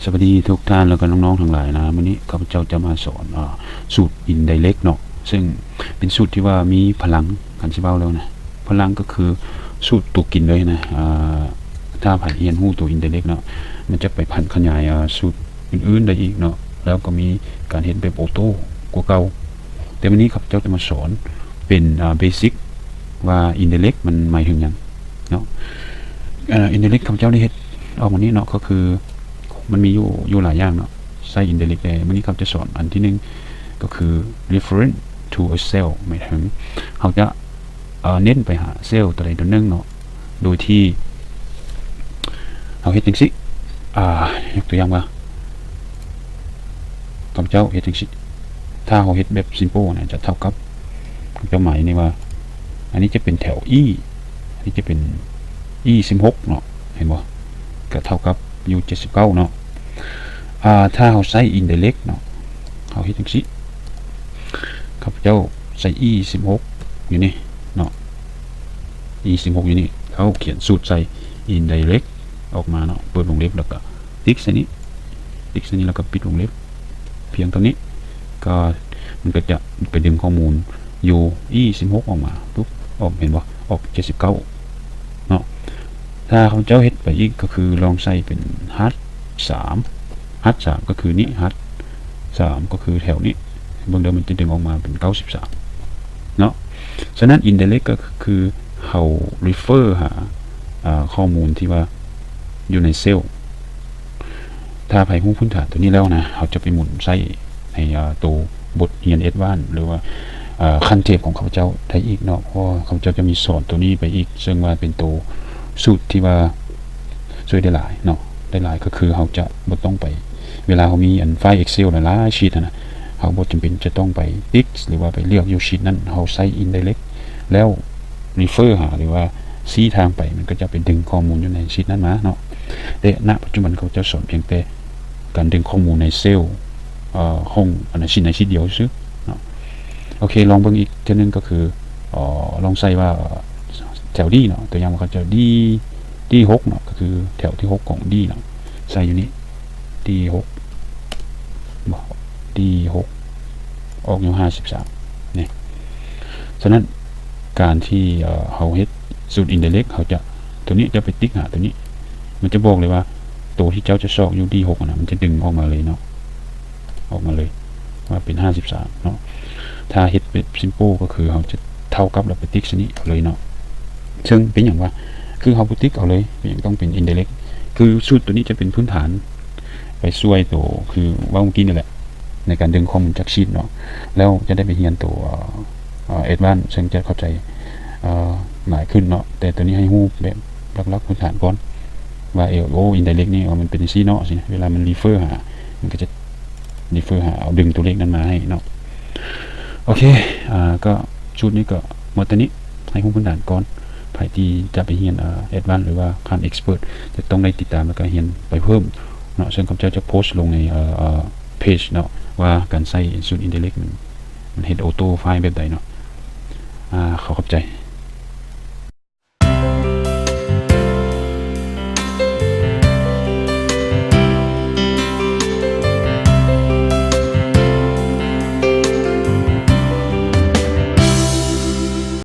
ສະບາຍດີທຸກທ່ານ ແລ້ວກໍນ້ອງໆທັງຫຼາຍນະ. ມື້ນີ້ຂ້າພະເຈົ້າຈະມາສອນ ອາ ສູດ indirect ເນາະ, ເຊິ່ງເປັນສູດທີ່ວ່າມີພະລັງ, ຄັນຊິເວົ້າແລ້ວນະ ພະລັງກໍຄືສູດຕົວກິນເລີຍນະ. ອາ ຖ້າໃຜຮຽນຮູ້ຕົວ indirect ເນາະ ມັນຈະໄປຜັນຂະຫຍາຍ ອາ ສູດອື່ນໆໄດ້ອີກເນາະ, ແລ້ວກໍມີການເຮັດແບບໂອໂຕ້ກວ່າເກົ່າ. ແຕ່ມື້ນີ້ຂ້າພະເຈົ້າຈະມາສອນເປັນ ອາ basic ວ່າ indirect ມັນໝາຍເຖິງຫຍັງເນາະ. ອາ indirect ຂ້າພະເຈົ້າໄດ້ເຮັດອອກມານີ້ເນາະ, ກໍຄືມັນມີຢູ່ ຢູ່ຫຼາຍຢ່າງເນາະ ໃຊ້ indirect. ແຕ່ມື້ນີ້ຂ້າພະເຈົ້າຈະສອນອັນທີໜຶ່ງ ກໍຄື reference to a cell ໝາຍເຖິງເຮົາຈະ ເອີ ເນັ້ນໄປຫາເຊວຕົວໃດຕົວໜຶ່ງເນາະ ໂດຍທີ່ເຮົາເຮັດຈັ່ງຊີ້. ອາ ຍົກຕົວຢ່າງວ່າ ຂ້າພະເຈົ້າເຮັດຈັ່ງຊີ້, ຖ້າເຮົາເຮັດແບບ simple ນະ ຈະເທົ່າກັບ ເຈົ້າໝາຍນີ້ວ່າ ອັນນີ້ຈະເປັນແຖວ E ອັນນີ້ຈະເປັນ E ສິບຫົກເນາະ, ເຫັນບໍ່? ກໍເທົ່າກັບຢູ່ເຈັດສິບເກົ້າເນາະ. ອາ ຖ້າເຮົາໃຊ້ indirect ເນາະ ເຮົາເຮັດຈັ່ງຊີ້, ຂ້າພະເຈົ້າໃສ່ E ສິບຫົກຢູ່ນີ້ເນາະ, E ສິບຫົກຢູ່ນີ້, ເຮົາຂຽນສູດໃສ່ indirect ອອກມາເນາະ, ເປີດວົງເລັບ ແລ້ວກໍຕິກໃສ່ນີ້, ຕິກໃສ່ນີ້ ແລ້ວກໍປິດວົງເລັບ ພຽງເທົ່ານີ້ ກໍມັນກໍຈະໄປດຶງຂໍ້ມູນຢູ່ E ສິບຫົກອອກມາ ປຸບ ອອກ ເຫັນບໍ່? ອອກເຈັດສິບເກົ້າເນາະ. ຖ້າເຮົາເຈົ້າເຮັດໄປອີກ ກໍຄືລອງໃສ່ເປັນ H ສາມ H ສາມ ກໍຄືນີ້ H ສາມ ກໍຄືແຖວນີ້, ເບິ່ງເດີ ມັນຈະດຶງອອກມາເປັນເກົ້າສິບສາມເນາະ. ສະນັ້ນ indirect ກໍຄືເຮົາ refer ຫາ ອາ ຂໍ້ມູນທີ່ວ່າຢູ່ໃນເຊວ. ຖ້າໃຜຮູ້ພື້ນຖານຕົວນີ້ແລ້ວນະ ເຮົາຈະໄປໝູນໃຊ້ໃນ ອາ ໂຕບົດຮຽນ advance ຫຼືວ່າ ອາ ຂັ້ນເທບຂອງຂ້າພະເຈົ້າໄດ້ອີກເນາະ, ເພາະວ່າຂ້າພະເຈົ້າຈະມີສອນຕົວນີ້ໄປອີກ, ເຊິ່ງວ່າເປັນໂຕສູດທີ່ວ່າຊ່ວຍໄດ້ຫຼາຍເນາະ, ໄດ້ຫຼາຍ ກໍຄືເຮົາຈະບໍ່ຕ້ອງໄປ ເວລາເຮົາມີອັນໄຟລ໌ Excel ຫຼາຍໆ sheet ຫັ້ນນະ, ເຮົາບໍ່ຈຳເປັນຈະຕ້ອງໄປຕິກ ຫຼືວ່າໄປເລືອກຢູ່ sheet ນັ້ນ, ເຮົາໃຊ້ indirect ແລ້ວ refer ຫາ ຫຼືວ່າຊີ້ທາງໄປ ມັນກໍຈະໄປດຶງຂໍ້ມູນຢູ່ໃນ sheet ນັ້ນມາເນາະ. ແຕ່ ນະ ປັດຈຸບັນ ຂ້າພະເຈົ້າສອນພຽງແຕ່ການດຶງຂໍ້ມູນໃນເຊວ ເອີ ຂອງອັນນັ້ນ ໃນ sheet ດຽວຊື່ໆເນາະ. ໂອເຄ ລອງເບິ່ງອີກເທື່ອໜຶ່ງ ກໍຄື ເອີ ລອງໃສ່ວ່າ ເອີ ແຖວ D ເນາະ, ຕົວຢ່າງວ່າເຂົາເຈົ້າ D D ຫົກເນາະ, ກໍຄືແຖວທີຫົກຂອງ D ເນາະ, ໃສ່ຢູ່ນີ້ D ຫົກ D ຫົກ ອອກຢູ່ຫ້າສິບສາມນີ້. ສະນັ້ນ ການທີ່ ເອີ ເຮົາເຮັດສູດ indirect ເຮົາຈະ ຕົວນີ້ຈະໄປຕິກຫາຕົວນີ້, ມັນຈະບອກເລີຍວ່າ ໂຕທີ່ເຈົ້າຈະຊອກຢູ່ D ຫົກ ຫັ້ນນະ ມັນຈະດຶງອອກມາເລີຍເນາະ, ອອກມາເລີຍວ່າເປັນຫ້າສິບສາມເນາະ. ຖ້າເຮັດແບບ simple ກໍຄືເຮົາຈະເທົ່າກັບ ແລ້ວໄປຕິກໃສ່ນີ້ເອົາເລີຍເນາະ. ເຊິ່ງເປັນຫຍັງວ່າ ຄືເຮົາບໍ່ຕິກເອົາເລີຍ ເປັນຫຍັງຕ້ອງເປັນ indirect? ຄືສູດຕົວນີ້ຈະເປັນພື້ນຖານໄປຊ່ວຍໂຕ ຄືເວົ້າເມື່ອກີ້ນີ້ແຫຼະ ໃນການດຶງຂໍ້ມູນຈາກ sheet ເນາະ, ແລ້ວຈະໄດ້ໄປຮຽນໂຕ ເອີ advance ເຊິ່ງຈະເຂົ້າໃຈ ເອີ ຫຼາຍຂຶ້ນເນາະ. ແຕ່ຕົວນີ້ໃຫ້ຮູ້ແບບຫຼັກໆພື້ນຖານກ່ອນວ່າ ເອີ ໂອ້ indirect ນີ້ ມັນເປັນຈັ່ງຊີ້ເນາະ, ເວລາມັນ refer ຫາ ມັນກໍຈະ refer ຫາ ເອົາດຶງຕົວເລກນັ້ນມາໃຫ້ເນາະ. ໂອເຄ ອາ ກໍຊຸດນີ້ກໍໝົດເທົ່ານີ້, ໃຫ້ຮູ້ພື້ນຖານກ່ອນ. ໃຜທີ່ຈະໄປຮຽນ ອາ advance ຫຼືວ່າຂັ້ນ expert ຈະຕ້ອງໄດ້ຕິດຕາມ ແລ້ວກໍຮຽນໄປເພີ່ມເນາະ. ເຊິ່ງຂ້າພະເຈົ້າຈະໂພສລົງໃນ ເອີ ເອີ page ເນາະ ວ່າການໃຊ້ສູດ indirect ມັນ ມັນເຮັດ auto find ແບບໃດເນາະ. ອາ ຂໍຂອບໃຈ.